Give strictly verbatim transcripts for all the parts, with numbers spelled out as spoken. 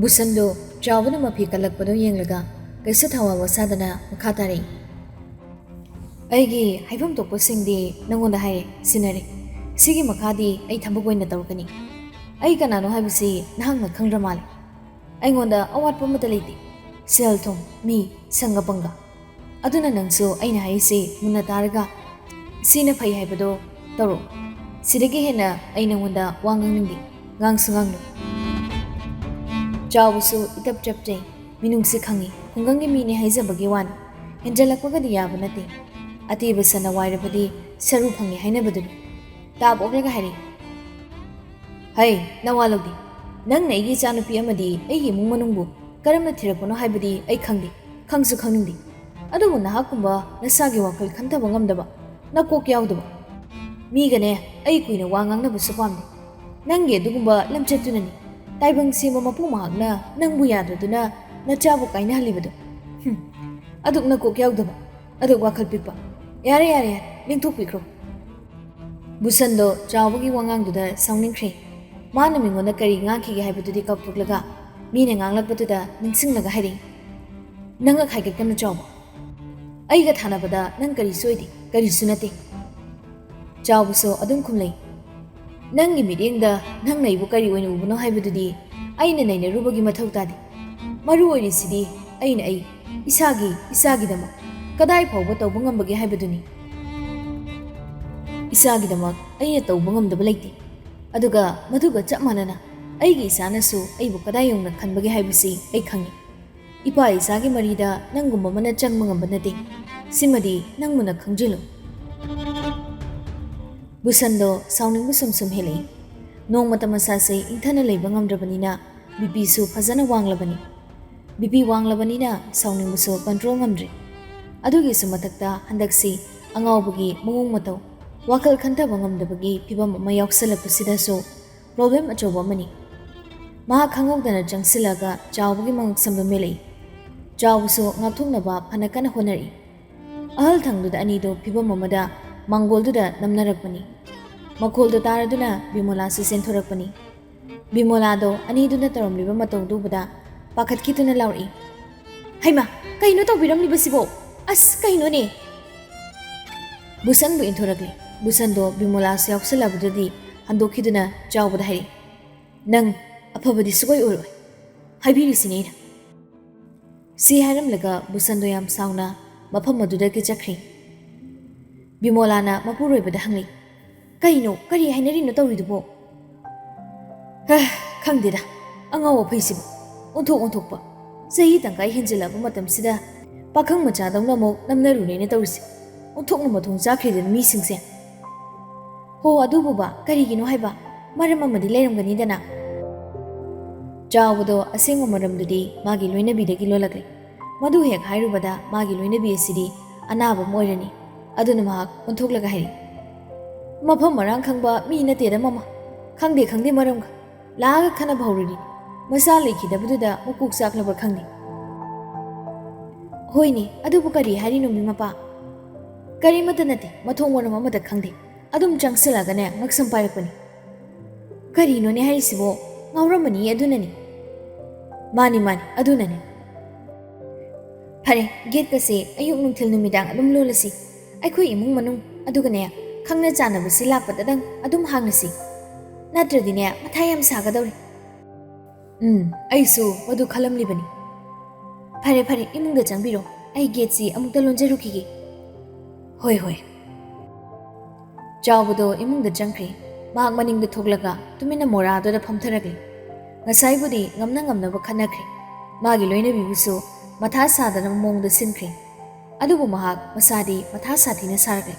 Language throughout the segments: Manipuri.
ꯕꯨꯁꯟꯗꯨ ꯆꯥꯎꯕꯅ ꯃꯐꯤ ꯀꯜꯂꯛꯄꯗꯨ ꯌꯦꯡꯂꯒ ꯀꯩꯁꯨ ꯊꯋꯥ ꯋꯥꯁꯥꯗꯅ ꯃꯈꯥ ꯇꯥꯔꯛꯏ꯫ "ꯑꯩꯒꯤ ꯍꯥꯏꯐꯝ ꯊꯣꯛꯄꯁꯤꯡꯗꯤ ꯅꯪꯉꯣꯟꯗ ꯍꯥꯏꯔꯦ, ꯁꯤꯟꯅꯔꯦ꯫ ꯁꯤꯒꯤ ꯃꯈꯥꯗꯤ ꯑꯩ ꯊꯕꯛ ꯑꯣꯏꯅ ꯇꯧꯔꯛꯀꯅꯤ꯫ ꯑꯩ ꯀꯅꯥꯅꯣ ꯍꯥꯏꯕꯁꯤ ꯅꯍꯥꯛꯅ ꯈꯪꯗ꯭ꯔ ꯃꯥꯜꯂꯦ꯫ ꯑꯩꯉꯣꯟꯗ ꯑꯋꯥꯠꯄ ꯑꯃꯠꯇ ꯂꯩꯇꯦ꯫ ꯁꯦꯜ ꯊꯨꯝ, ꯃꯤ, ꯁꯪꯒ ꯄꯪꯒ꯫ ꯑꯗꯨꯅ ꯅꯪꯁꯨ ꯑꯩꯅ ꯍꯥꯏꯔꯤꯁꯤ ꯃꯨꯟꯅ ꯇꯥꯔꯒ ꯁꯤꯅ ꯐꯩ ꯍꯥꯏꯕꯗꯣ ꯇꯧꯔꯣ꯫ ꯁꯤꯗꯒꯤ ꯍꯦꯟꯅ ꯑꯩ ꯅꯪꯉꯣꯟꯗ ꯋꯥ ꯉꯥꯡꯅꯤꯡꯗꯦ꯫ ꯉꯥꯡꯁꯨ ꯉꯥꯡꯂꯨ꯫" ꯆꯥꯎꯕꯁꯨ ꯏꯇꯞ ꯆꯞꯆꯩ꯫ ꯃꯤꯅꯨꯡꯁꯤ ꯈꯪꯉꯤ꯫ ꯈꯨꯡꯒꯪꯒꯤ ꯃꯤꯅꯤ ꯍꯥꯏꯖꯕꯒꯤ ꯋꯥꯅꯤ꯫ ꯍꯦꯟꯖꯜꯂꯛꯄꯒꯗꯤ ꯌꯥꯕ ꯅꯠꯇꯦ꯫ "ꯑꯇꯦꯕ ꯁꯟꯅ ꯋꯥꯏꯔꯕꯗꯤ ꯁꯔꯨ ꯐꯪꯉꯤ" ꯍꯥꯏꯅꯕꯗꯨꯅꯤ꯫ ꯇꯥꯞ ꯑꯣꯛꯂꯒ ꯍꯥꯏꯔꯛꯏ꯫ "ꯍꯩ, ꯅꯋꯥ ꯂꯧꯗꯦ꯫ ꯅꯪꯅ ꯑꯩꯒꯤ ꯏꯆꯥꯅꯨꯄꯤ ꯑꯃꯗꯤ ꯑꯩꯒꯤ ꯏꯃꯨꯡ ꯃꯅꯨꯡꯕꯨ ꯀꯔꯝꯅ ꯊꯤꯔꯛꯄꯅꯣ ꯍꯥꯏꯕꯗꯤ ꯑꯩ ꯈꯪꯗꯦ, ꯈꯪꯁꯨ ꯈꯪꯅꯤꯡꯗꯦ꯫ ꯑꯗꯨꯕꯨ ꯅꯍꯥꯛꯀꯨꯝꯕ ꯅꯁꯥꯒꯤ ꯋꯥꯈꯜ ꯈꯟꯊꯕ ꯉꯝꯗꯕ, ꯅꯀꯣꯛ ꯌꯥꯎꯗꯕ ꯃꯤꯒꯅꯦ ꯑꯩ ꯀꯨꯏꯅ ꯋꯥ ꯉꯥꯡꯅꯕꯁꯨ ꯄꯥꯝꯗꯦ꯫ ꯅꯪꯒꯤ ꯑꯗꯨꯒꯨꯝꯕ ꯂꯝꯆꯠꯇꯨꯅꯅꯤ ꯇꯥꯏꯕꯪ ꯁꯦꯝꯕ ꯃꯄꯨ ꯃꯍꯥꯛꯅ ꯅꯪꯕꯨ ꯌꯥꯗ꯭ꯔꯗꯨꯅ ꯅꯆꯥꯕꯨ ꯀꯥꯏꯅꯍꯜꯂꯤꯕꯗꯣ꯫ ꯍꯨꯝ, ꯑꯗꯨꯛ ꯅꯀꯣꯛ ꯌꯥꯎꯗꯕ, ꯑꯗꯨꯛ ꯋꯥꯈꯜ ꯄꯤꯛꯄ꯫ ꯌꯥꯔꯦ, ꯌꯥꯔꯦ, ꯌꯥꯔꯦ, ꯂꯦꯡꯊꯣꯛꯄꯤꯈ꯭ꯔꯣ꯫" ꯕꯨꯁꯟꯗꯣ ꯆꯥꯎꯕꯒꯤ ꯋꯥꯉꯥꯡꯗꯨꯗ ꯁꯥꯎꯅꯤꯡꯈ꯭ꯔꯦ꯫ ꯃꯥꯅ ꯃꯤꯉꯣꯟꯗ ꯀꯔꯤ ꯉꯥꯡꯈꯤꯒꯦ ꯍꯥꯏꯕꯗꯨꯗꯤ ꯀꯥꯎꯊꯣꯛꯂꯒ ꯃꯤꯅ ꯉꯥꯡꯂꯛꯄꯗꯨꯗ ꯅꯤꯡꯁꯤꯡꯂꯒ ꯍꯥꯏꯔꯛꯏ, "ꯅꯉꯛ ꯍꯥꯏꯒꯠꯀꯅꯨ ꯆꯥꯎꯕ꯫ ꯑꯩꯒ ꯊꯥꯅꯕꯗ ꯅꯪ ꯀꯔꯤꯁꯨ ꯑꯣꯏꯗꯦ, ꯀꯔꯤꯁꯨ ꯅꯠꯇꯦ꯫" ꯆꯥꯎꯕꯁꯨ ꯑꯗꯨꯝ ꯈꯨꯝꯂꯩ, "ꯅꯪꯒꯤ ꯃꯤꯠꯌꯦꯡꯗ ꯅꯪꯅ ꯑꯩꯕꯨ ꯀꯔꯤ ꯑꯣꯏꯅ ꯎꯕꯅꯣ ꯍꯥꯏꯕꯗꯨꯗꯤ ꯑꯩꯅ ꯅꯩꯅꯔꯨꯕꯒꯤ ꯃꯊꯧ ꯇꯥꯗꯦ꯫ ꯃꯔꯨ ꯑꯣꯏꯔꯤꯁꯤꯗꯤ ꯑꯩꯅ ꯑꯩ ꯏꯁꯥꯒꯤ, ꯏꯆꯥꯒꯤꯗꯃꯛ ꯀꯗꯥꯏ ꯐꯥꯎꯕ ꯇꯧꯕ ꯉꯝꯕꯒꯦ ꯍꯥꯏꯕꯗꯨꯅꯤ꯫ ꯏꯆꯥꯒꯤꯗꯃꯛ ꯑꯩꯅ ꯇꯧꯕ ꯉꯝꯗꯕ ꯂꯩꯇꯦ꯫ ꯑꯗꯨꯒ ꯃꯗꯨꯒ ꯆꯞ ꯃꯥꯟꯅꯅ ꯑꯩꯒꯤ ꯏꯆꯥꯅꯁꯨ ꯑꯩꯕꯨ ꯀꯗꯥꯏ ꯌꯧꯅ ꯈꯟꯕꯒꯦ ꯍꯥꯏꯕꯁꯤ ꯑꯩ ꯈꯪꯏ꯫ ꯏꯄꯥ ꯏꯆꯥꯒꯤ ꯃꯔꯤꯗ ꯅꯪꯒꯨꯝꯕ ꯑꯃꯅ ꯆꯪꯕ ꯉꯝꯕ ꯅꯠꯇꯦ꯫ ꯁꯤꯃꯗꯤ ꯅꯪ ꯃꯨꯟꯅ ꯈꯪꯖꯤꯜꯂꯨ꯫" ꯕꯨꯁꯟꯗꯣ ꯁꯥꯎꯅꯤꯡꯕ ꯁꯨꯝ ꯁꯨꯝ ꯍꯦꯜꯂꯛꯏ꯫ ꯅꯣꯡꯃꯇ ꯃꯁꯥꯁꯦ ꯏꯪꯊꯅ ꯂꯩꯕ ꯉꯝꯗ꯭ꯔꯕꯅꯤꯅ ꯕꯤꯄꯤꯁꯨ ꯐꯖꯅ ꯋꯥꯡꯂꯕꯅꯤ꯫ ꯕꯤꯄꯤ ꯋꯥꯡꯂꯕꯅꯤꯅ ꯁꯥꯎꯅꯤꯡꯕꯁꯨ ꯀꯟꯇ꯭ꯔꯣꯜ ꯉꯝꯗ꯭ꯔꯤ꯫ ꯑꯗꯨꯒꯤꯁꯨ ꯃꯊꯛꯇ ꯍꯟꯗꯛꯁꯤ ꯑꯉꯥꯎꯕꯒꯤ ꯃꯑꯣꯡ ꯃꯇꯧ, ꯋꯥꯈꯜ ꯈꯟꯊꯕ ꯉꯝꯗꯕꯒꯤ ꯐꯤꯕꯝ ꯑꯃ ꯌꯥꯎꯁꯜꯂꯛꯄꯁꯤꯗꯁꯨ ꯄ꯭ꯔꯣꯕ꯭ꯂꯦꯝ ꯑꯆꯧꯕ ꯑꯃꯅꯤ꯫ ꯃꯍꯥꯛ ꯈꯪꯍꯧꯗꯅ ꯆꯪꯁꯤꯜꯂꯒ ꯆꯥꯎꯕꯒꯤ ꯃꯉꯛꯁꯝꯗ ꯃꯦꯜꯂꯛꯏ꯫ ꯆꯥꯎꯕꯁꯨ ꯉꯥꯛꯊꯣꯛꯅꯕ ꯐꯅ ꯀꯟꯅ ꯍꯣꯠꯅꯔꯛꯏ꯫ ꯑꯍꯜ ꯊꯪꯗꯨꯗ ꯑꯅꯤꯗꯣ ꯐꯤꯕꯝ ꯑꯃꯗ ꯃꯥꯡꯒꯣꯜꯗꯨꯗ ꯅꯝꯅꯔꯛꯄꯅꯤ꯫ ꯃꯈꯣꯜꯗꯨ ꯇꯥꯔꯗꯨꯅ ꯕꯤꯃꯣꯂꯥꯁꯨ ꯆꯦꯟꯊꯣꯔꯛꯄꯅꯤ꯫ ꯕꯤꯃꯣꯂꯥꯗꯣ ꯑꯅꯤꯗꯨꯅ ꯇꯧꯔꯝꯂꯤꯕ ꯃꯇꯧꯗꯨ ꯎꯕꯗ ꯄꯥꯈꯠꯈꯤꯗꯨꯅ ꯂꯥꯎꯔꯛꯏ, "ꯍꯩꯃꯥ, ꯀꯩꯅꯣ ꯇꯧꯕꯤꯔꯝꯂꯤꯕꯁꯤꯕꯣ? ꯑꯁ, ꯀꯩꯅꯣꯅꯦ?" ꯕꯨꯁꯟꯕꯨ ꯏꯟꯊꯣꯔꯛꯂꯦ꯫ ꯕꯨꯁꯟꯗꯣ ꯕꯤꯃꯣꯂꯥꯁꯨ ꯌꯥꯎꯁꯜꯂꯕꯗꯨꯗꯤ ꯍꯟꯗꯣꯛꯈꯤꯗꯨꯅ ꯆꯥꯎꯕꯗ ꯍꯥꯏꯔꯛꯏ, "ꯅꯪ ꯑꯐꯕꯗꯤ ꯁꯨꯛꯑꯣꯏ ꯑꯣꯏꯔꯣꯏ꯫ ꯍꯥꯏꯕꯤꯔꯤꯁꯤꯅꯤ ꯑꯩꯅ꯫" ꯁꯤ ꯍꯥꯏꯔꯝꯂꯒ ꯕꯨꯁꯟꯗꯣ ꯌꯥꯝ ꯁꯥꯎꯅ ꯃꯐꯝ ꯑꯗꯨꯗꯒꯤ ꯆꯠꯈ꯭ꯔꯦ꯫ ꯕꯤꯃꯣꯂꯥꯅ ꯃꯄꯨꯔꯣꯏꯕꯗ ꯍꯪꯂꯤ, "ꯀꯩꯅꯣ, ꯀꯔꯤ ꯍꯥꯏꯅꯔꯤꯅꯣ ꯇꯧꯔꯤꯗꯨꯕꯣ?" "ꯍ, ꯈꯪꯗꯦꯗ, ꯑꯉꯥꯎ ꯑꯐꯩꯁꯤꯕꯨ꯫ ꯑꯣꯟꯊꯣꯛ ꯑꯣꯟꯊꯣꯛꯄ꯫ ꯆꯍꯤ ꯇꯪꯈꯥꯏ ꯍꯦꯟꯖꯤꯜꯂꯛꯑꯕ ꯃꯇꯝꯁꯤꯗ ꯄꯥꯈꯪ ꯃꯆꯥꯗꯧꯅ ꯑꯃꯨꯛ ꯅꯝꯅꯔꯨꯔꯦꯅꯦ ꯇꯧꯔꯤꯁꯦ꯫ ꯑꯣꯟꯊꯣꯛꯅ ꯃꯊꯣꯡ ꯆꯥꯈ꯭ꯔꯦꯗꯅ ꯃꯤꯁꯤꯡꯁꯦ꯫ ꯍꯣ, ꯑꯗꯨꯕꯨꯕ ꯀꯔꯤꯒꯤꯅꯣ ꯍꯥꯏꯕ? ꯃꯔꯝ ꯑꯃꯗꯤ ꯂꯩꯔꯝꯒꯅꯤꯗꯅ꯫" ꯆꯥꯎꯕꯗꯣ ꯑꯁꯦꯡꯕ ꯃꯔꯝꯗꯨꯗꯤ ꯃꯥꯒꯤ ꯂꯣꯏꯅꯕꯤꯗꯒꯤ ꯂꯣꯜꯂꯛꯂꯦ꯫ ꯃꯗꯨ ꯍꯦꯛ ꯍꯥꯏꯔꯨꯕꯗ ꯃꯥꯒꯤ ꯂꯣꯏꯅꯕꯤ ꯑꯁꯤꯗꯤ ꯑꯅꯥꯕ ꯑꯃ ꯑꯣꯏꯔꯅꯤ꯫ ꯑꯗꯨꯅ ꯃꯍꯥꯛ ꯑꯣꯟꯊꯣꯛꯂꯒ ꯍꯥꯏꯔꯤ, "ꯃꯐꯝ ꯃꯔꯥꯡ ꯈꯪꯕ ꯃꯤ ꯅꯠꯇꯦꯗ ꯃꯃꯥ꯫ ꯈꯪꯗꯦ ꯈꯪꯗꯦ ꯃꯔꯝꯒ꯫ ꯂꯥꯛꯑꯒ ꯈꯟꯅꯕ ꯍꯧꯔꯨꯔꯤ꯫ ꯃꯆꯥ ꯂꯩꯈꯤꯗꯕꯗꯨꯗ ꯃꯀꯣꯛ ꯆꯥꯛꯂꯕ꯭ꯔꯥ ꯈꯪꯗꯦ꯫" "ꯍꯣꯏꯅꯦ, ꯑꯗꯨꯕꯨ ꯀꯔꯤ ꯍꯥꯏꯔꯤꯅꯣ ꯃꯤ ꯃꯄꯥ?" "ꯀꯔꯤꯃꯠꯇ ꯅꯠꯇꯦ, ꯃꯊꯣꯡ ꯃꯔꯝ ꯑꯃꯠꯇ ꯈꯪꯗꯦ꯫ ꯑꯗꯨꯝ ꯆꯪꯁꯤꯜꯂꯒꯅꯦ ꯉꯛꯁꯝ ꯄꯥꯏꯔꯛꯄꯅꯤ꯫" "ꯀꯔꯤꯅꯣꯅꯦ ꯍꯥꯏꯔꯤꯁꯤꯕꯣ? ꯉꯥꯎꯔꯝꯃꯅꯤ ꯑꯗꯨꯅꯅꯤ꯫" "ꯃꯥꯅꯤ, ꯃꯥꯅꯤ, ꯑꯗꯨꯅꯅꯤ꯫" "ꯐꯔꯦ, ꯒꯦꯠꯀꯁꯦ ꯑꯌꯨꯛ ꯅꯨꯡꯊꯤꯜ ꯅꯨꯃꯤꯗꯥꯡ ꯑꯗꯨꯝ ꯂꯣꯜꯂꯁꯤ꯫ ꯑꯩꯈꯣꯏ ꯏꯃꯨꯡ ꯃꯅꯨꯡ, ꯑꯗꯨꯒꯅꯦ, ꯈꯪꯅ ꯆꯥꯟꯅꯕꯁꯤ ꯂꯥꯛꯄꯗꯗꯪ ꯑꯗꯨꯝ ꯍꯥꯡꯂꯁꯤ꯫ ꯅꯠꯇ꯭ꯔꯗꯤꯅꯦ, ꯃꯊꯥ ꯌꯥꯝ ꯁꯥꯒꯗꯧꯔꯤ꯫" "ꯎꯝ, ꯑꯩꯁꯨ ꯃꯗꯨ ꯈꯜꯂꯝꯂꯤꯕꯅꯤ꯫" "ꯐꯔꯦ, ꯐꯔꯦ, ꯏꯃꯨꯡꯗ ꯆꯪꯕꯤꯔꯣ꯫ ꯑꯩ ꯒꯦꯠꯁꯤ ꯑꯃꯨꯛꯇ ꯂꯣꯟꯖꯔꯨꯈꯤꯒꯦ꯫" "ꯍꯣꯏ, ꯍꯣꯏ꯫" ꯆꯥꯎꯕꯗꯣ ꯏꯃꯨꯡꯗ ꯆꯪꯈ꯭ꯔꯦ꯫ ꯃꯍꯥꯛ ꯃꯅꯤꯡꯗ ꯊꯣꯛꯂꯒ ꯇꯨꯃꯤꯟꯅ ꯃꯣꯔꯥꯗꯨꯗ ꯐꯝꯊꯔꯛꯂꯦ꯫ ꯉꯁꯥꯏꯕꯨꯗꯤ ꯉꯝꯅ ꯉꯝꯅꯕ ꯈꯠꯅꯈ꯭ꯔꯦ꯫ ꯃꯥꯒꯤ ꯂꯣꯏꯅꯕꯤꯕꯨꯁꯨ ꯃꯊꯥ ꯁꯥꯗꯅꯕ ꯃꯑꯣꯡꯗ ꯁꯤꯟꯈ꯭ꯔꯦ꯫ ꯑꯗꯨꯕꯨ ꯃꯍꯥꯛ ꯃꯁꯥꯗꯤ ꯃꯊꯥ ꯁꯥꯊꯤꯅ ꯁꯥꯔꯛꯂꯦ꯫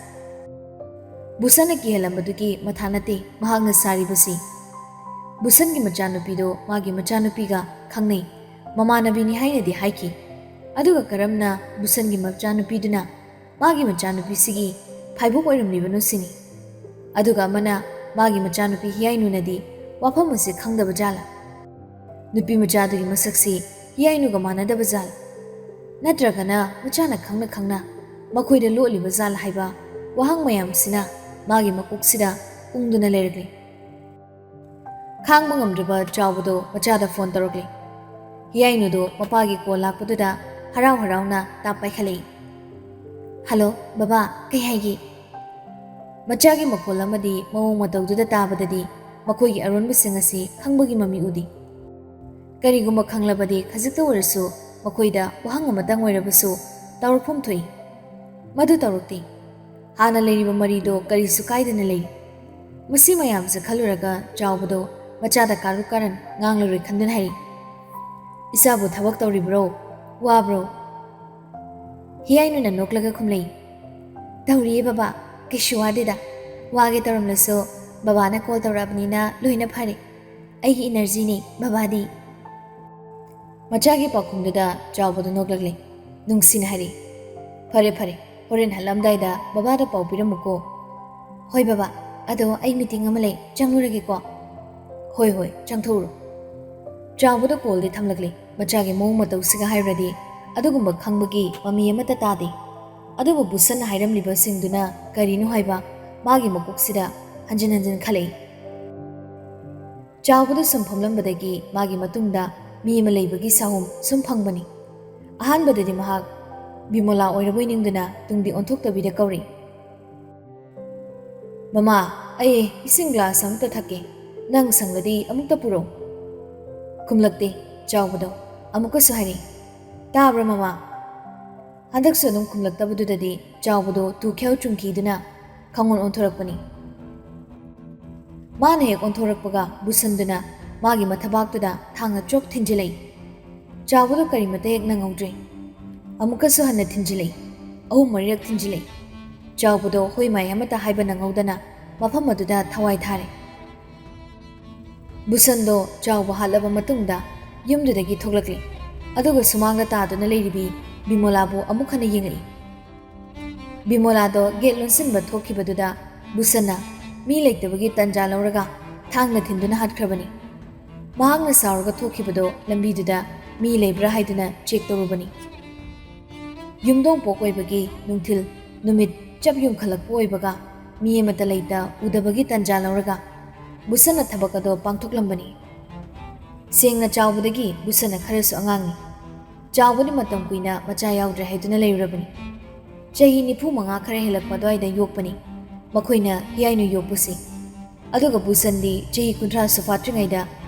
ꯕꯨꯁꯟꯅ ꯀꯤꯍꯜꯂꯝꯕꯗꯨꯒꯤ ꯃꯊꯥ ꯅꯠꯇꯦ ꯃꯍꯥꯛꯅ ꯁꯥꯔꯤꯕꯁꯤ꯫ ꯕꯨꯁꯟꯒꯤ ꯃꯆꯥꯅꯨꯄꯤꯗꯣ ꯃꯥꯒꯤ ꯃꯆꯥꯅꯨꯄꯤꯒ ꯈꯪꯅꯩ, ꯃꯃꯥꯟꯅꯕꯤꯅꯤ ꯍꯥꯏꯅꯗꯤ ꯍꯥꯏꯈꯤ꯫ ꯑꯗꯨꯒ ꯀꯔꯝꯅ ꯕꯨꯁꯟꯒꯤ ꯃꯆꯥꯅꯨꯄꯤꯗꯨꯅ ꯃꯥꯒꯤ ꯃꯆꯥꯅꯨꯄꯤꯁꯤꯒꯤ ꯐꯥꯏꯕꯣꯛ ꯑꯣꯏꯔꯝꯂꯤꯕꯅꯣ ꯁꯤꯅꯤ꯫ ꯑꯗꯨꯒ ꯑꯃꯅ ꯃꯥꯒꯤ ꯃꯆꯥꯅꯨꯄꯤ ꯍꯤꯌꯥꯏꯅꯨꯅꯗꯤ ꯋꯥꯐꯝ ꯑꯁꯤ ꯈꯪꯗꯕ ꯖꯥꯠꯂꯥ? ꯅꯨꯄꯤ ꯃꯆꯥꯗꯨꯒꯤ ꯃꯁꯛꯁꯤ ꯍꯤꯌꯥꯏꯅꯨꯒ ꯃꯥꯟꯅꯗꯕ ꯖꯥꯠꯂꯥ? ꯅꯠꯇ꯭ꯔꯒꯅ ꯃꯆꯥꯅ ꯈꯪꯅ ꯈꯪꯅ ꯃꯈꯣꯏꯗ ꯂꯣꯠꯂꯤꯕ ꯖꯥꯠꯂꯥ ꯍꯥꯏꯕ ꯋꯥꯍꯪ ꯃꯌꯥꯝꯁꯤꯅ ꯃꯥꯒꯤ ꯃꯀꯣꯛꯁꯤꯗ ꯎꯪꯗꯨꯅ ꯂꯩꯔꯛꯂꯤ꯫ ꯈꯥꯡꯕ ꯉꯝꯗ꯭ꯔꯕ ꯆꯥꯎꯕꯗꯣ ꯃꯆꯥꯗ ꯐꯣꯟ ꯇꯧꯔꯛꯂꯦ꯫ ꯍꯤꯌꯥꯏꯅꯨꯗꯣ ꯃꯄꯥꯒꯤ ꯀꯣꯜ ꯂꯥꯛꯄꯗꯨꯗ ꯍꯔꯥꯎ ꯍꯔꯥꯎꯅ ꯇꯥꯞ ꯄꯥꯏꯈꯠꯂꯛꯏ꯫ "ꯍꯜꯂꯣ, ꯕꯕꯥ, ꯀꯩ ꯍꯥꯏꯒꯦ?" ꯃꯆꯥꯒꯤ ꯃꯈꯣꯜ ꯑꯃꯗꯤ ꯃꯑꯣꯡ ꯃꯇꯧꯗꯨꯗ ꯇꯥꯕꯗꯗꯤ ꯃꯈꯣꯏꯒꯤ ꯑꯔꯣꯟꯕꯁꯤꯡ ꯑꯁꯤ ꯈꯪꯕꯒꯤ ꯃꯃꯤ ꯎꯗꯦ꯫ ꯀꯔꯤꯒꯨꯝꯕ ꯈꯪꯂꯕꯗꯤ ꯈꯖꯤꯛꯇ ꯑꯣꯏꯔꯁꯨ ꯃꯈꯣꯏꯗ ꯋꯥꯍꯪ ꯑꯃꯇꯪ ꯑꯣꯏꯔꯕꯁꯨ ꯇꯧꯔꯛꯐꯝ ꯊꯣꯛꯏ꯫ ꯃꯗꯨ ꯇꯧꯔꯛꯇꯦ꯫ ꯍꯥꯟꯅ ꯂꯩꯔꯤꯕ ꯃꯔꯤꯗꯣ ꯀꯔꯤꯁꯨ ꯀꯥꯏꯗꯅ ꯂꯩꯔꯤ꯫ ꯃꯁꯤ ꯃꯌꯥꯝꯁꯦ ꯈꯜꯂꯨꯔꯒ ꯆꯥꯎꯕꯗꯣ ꯃꯆꯥꯗ ꯀꯥꯔꯨ ꯀꯥꯔꯟ ꯉꯥꯡꯂꯔꯣꯏ ꯈꯟꯗꯨꯅ ꯍꯥꯏꯔꯤ, "ꯏꯆꯥꯕꯨ ꯊꯕꯛ ꯇꯧꯔꯤꯕ꯭ꯔꯣ? ꯋꯥꯕ꯭ꯔꯣ?" ꯍꯤꯌꯥꯏꯅꯨꯅ ꯅꯣꯛꯂꯒ ꯈꯨꯝꯂꯛꯏ, "ꯇꯧꯔꯤꯌꯦ ꯕꯕꯥ, ꯀꯩꯁꯨ ꯋꯥꯗꯦꯗ꯫ ꯋꯥꯒꯦ ꯇꯧꯔꯝꯂꯁꯨ ꯕꯕꯥꯅ ꯀꯣꯜ ꯇꯧꯔꯛꯑꯕꯅꯤꯅ ꯂꯣꯏꯅ ꯐꯔꯦ꯫ ꯑꯩꯒꯤ ꯏꯅꯔꯖꯤꯅꯤ ꯕꯕꯥꯗꯤ꯫" ꯃꯆꯥꯒꯤ ꯄꯥꯎꯈꯨꯝꯗꯨꯗ ꯆꯥꯎꯕꯗꯨ ꯅꯣꯛꯂꯛꯂꯦ꯫ ꯅꯨꯡꯁꯤꯅ ꯍꯥꯏꯔꯛꯏ, "ꯐꯔꯦ ꯐꯔꯦ, ꯍꯣꯔꯦꯟ ꯍꯜꯂꯝꯗꯥꯏꯗ ꯕꯕꯥꯗ ꯄꯥꯎ ꯄꯤꯔꯝꯃꯨꯀꯣ꯫" "ꯍꯣꯏ ꯕꯕꯥ, ꯑꯗꯣ ꯑꯩ ꯃꯤꯇꯤꯡ ꯑꯃ ꯂꯩ, ꯆꯪꯉꯨꯔꯒꯦꯀꯣ꯫" "ꯍꯣꯏ ꯍꯣꯏ, ꯆꯪꯊꯣꯛꯎꯔꯣ꯫" ꯆꯥꯎꯕꯗ ꯀꯣꯜꯗꯤ ꯊꯝꯂꯛꯂꯦ꯫ ꯃꯆꯥꯒꯤ ꯃꯑꯣꯡ ꯃꯇꯧꯁꯤꯒ ꯍꯥꯏꯔꯨꯔꯗꯤ ꯑꯗꯨꯒꯨꯝꯕ ꯈꯪꯕꯒꯤ ꯃꯃꯤ ꯑꯃꯠꯇ ꯇꯥꯗꯦ꯫ ꯑꯗꯨꯕꯨ ꯕꯨꯁꯟꯅ ꯍꯥꯏꯔꯝꯂꯤꯕꯁꯤꯡꯗꯨꯅ ꯀꯔꯤꯅꯣ ꯍꯥꯏꯕ ꯃꯥꯒꯤ ꯃꯀꯣꯛꯁꯤꯗ ꯍꯟꯖꯤꯟ ꯍꯟꯖꯤꯟ ꯈꯜꯂꯛꯏ꯫ ꯆꯥꯎꯕꯗ ꯁꯨꯝ ꯐꯝꯂꯝꯕꯗꯒꯤ ꯃꯥꯒꯤ ꯃꯇꯨꯡꯗ ꯃꯤ ꯑꯃ ꯂꯩꯕꯒꯤ ꯁꯥꯍꯨꯝ ꯁꯨꯝ ꯐꯪꯕꯅꯤ꯫ ꯑꯍꯥꯟꯕꯗꯗꯤ ꯃꯍꯥꯛ ꯕꯤꯃꯣꯂꯥ ꯑꯣꯏꯔꯕꯣꯏ ꯅꯤꯡꯗꯨꯅ ꯇꯨꯡꯗꯤ ꯑꯣꯟꯊꯣꯛꯇꯕꯤꯗ ꯀꯧꯔꯤ, "ꯃꯃꯥ, ꯑꯩ ꯏꯁꯤꯡ ꯒ꯭ꯂꯥꯁ ꯑꯃꯇ ꯊꯛꯀꯦ꯫ ꯅꯪ ꯁꯪꯂꯗꯤ ꯑꯃꯨꯛꯇ ꯄꯨꯔꯛꯎ꯫" ꯈꯨꯝꯂꯛꯇꯦ꯫ ꯆꯥꯎꯕꯗꯣ ꯑꯃꯨꯛꯀꯁꯨ ꯍꯥꯏꯔꯛꯏ, "ꯇꯥꯕ꯭ꯔꯥ ꯃꯃꯥ?" ꯍꯟꯗꯛꯁꯨ ꯑꯗꯨꯝ ꯈꯨꯝꯂꯛꯇꯕꯗꯨꯗꯗꯤ ꯆꯥꯎꯕꯗꯣ ꯇꯨꯈ꯭ꯌꯥꯎ ꯆꯨꯡꯈꯤꯗꯨꯅ ꯈꯪꯑꯣꯟ ꯑꯣꯟꯊꯣꯔꯛꯄꯅꯤ꯫ ꯃꯥꯅ ꯍꯦꯛ ꯑꯣꯟꯊꯣꯔꯛꯄꯒ ꯕꯨꯁꯟꯗꯨꯅ ꯃꯥꯒꯤ ꯃꯊꯕꯥꯛꯇꯨꯗ ꯊꯥꯡꯅ ꯆꯣꯞ ꯊꯤꯟꯖꯤꯜꯂꯛꯏ꯫ ꯆꯥꯎꯕꯗꯣ ꯀꯔꯤꯃꯇ ꯍꯦꯛ ꯅꯪꯍꯧꯗ꯭ꯔꯦ꯫ ꯑꯃꯨꯛꯀꯁꯨ ꯍꯟꯅ ꯊꯤꯟꯖꯤꯜꯂꯛꯏ꯫ ꯑꯍꯨꯝ ꯃꯔꯤꯔꯛ ꯊꯤꯟꯖꯤꯜꯂꯛꯏ꯫ ꯆꯥꯎꯕꯗꯣ ꯍꯣꯏ ꯃꯥꯏ ꯑꯃꯠꯇ ꯍꯥꯏꯕ ꯅꯪꯍꯧꯗꯅ ꯃꯐꯝ ꯑꯗꯨꯗ ꯊꯋꯥꯏ ꯊꯥꯔꯦ꯫ ꯕꯨꯁꯟꯗꯣ ꯆꯥꯎꯕ ꯍꯥꯠꯂꯕ ꯃꯇꯨꯡꯗ ꯌꯨꯝꯗꯨꯗꯒꯤ ꯊꯣꯛꯂꯛꯂꯦ꯫ ꯑꯗꯨꯒ ꯁꯨꯃꯥꯡꯗ ꯇꯥꯗꯨꯅ ꯂꯩꯔꯤꯕꯤ ꯕꯤꯃꯣꯂꯥꯕꯨ ꯑꯃꯨꯛ ꯍꯟꯅ ꯌꯦꯡꯂꯛꯏ꯫ ꯕꯤꯃꯣꯂꯥꯗꯣ ꯒꯦꯠ ꯂꯣꯟꯁꯤꯟꯕ ꯊꯣꯛꯈꯤꯕꯗꯨꯗ ꯕꯨꯁꯟꯅ ꯃꯤ ꯂꯩꯇꯕꯒꯤ ꯇꯟꯖꯥ ꯂꯧꯔꯒ ꯊꯥꯡꯅ ꯊꯤꯟꯗꯨꯅ ꯍꯥꯠꯈ꯭ꯔꯕꯅꯤ꯫ ꯃꯍꯥꯛꯅ ꯁꯥꯎꯔꯒ ꯊꯣꯛꯈꯤꯕꯗꯣ ꯂꯝꯕꯤꯗꯨꯗ ꯃꯤ ꯂꯩꯕ꯭ꯔꯥ ꯍꯥꯏꯗꯨꯅ ꯆꯦꯛ ꯇꯧꯔꯨꯕꯅꯤ꯫ ꯌꯨꯝꯗꯣꯡ ꯄꯣꯛ ꯑꯣꯏꯕꯒꯤ ꯅꯨꯡꯊꯤꯜ ꯅꯨꯃꯤꯠ ꯆꯞ ꯌꯨꯡꯈꯠꯂꯛꯄ ꯑꯣꯏꯕꯒ ꯃꯤ ꯑꯃꯠꯇ ꯂꯩꯇ ꯎꯗꯕꯒꯤ ꯇꯟꯖꯥ ꯂꯧꯔꯒ ꯕꯨꯁꯟꯅ ꯊꯕꯛ ꯑꯗꯣ ꯄꯥꯡꯊꯣꯛꯂꯝꯕꯅꯤ꯫ ꯁꯦꯡꯅ ꯆꯥꯎꯕꯗꯒꯤ ꯕꯨꯁꯟꯅ ꯈꯔꯁꯨ ꯑꯉꯥꯡꯅꯤ꯫ ꯆꯥꯎꯕꯗꯤ ꯃꯇꯝ ꯀꯨꯏꯅ ꯃꯆꯥ ꯌꯥꯎꯗ꯭ꯔꯦ ꯍꯥꯏꯗꯨꯅ ꯂꯩꯔꯨꯔꯕꯅꯤ꯫ ꯆꯍꯤ ꯅꯤꯐꯨ ꯃꯉꯥ ꯈꯔ ꯍꯦꯜꯂꯛꯄ ꯑꯗꯨꯋꯥꯏꯗ ꯌꯣꯛꯄꯅꯤ ꯃꯈꯣꯏꯅ ꯍꯤꯌꯥꯏꯅꯨ ꯌꯣꯛꯄꯁꯤ꯫ ꯑꯗꯨꯒ ꯕꯨꯁꯟꯗꯤ ꯆꯍꯤ ꯀꯨꯟꯊ꯭ꯔꯥꯁꯨ ꯐꯥꯠꯇ꯭ꯔꯤꯉꯩꯗ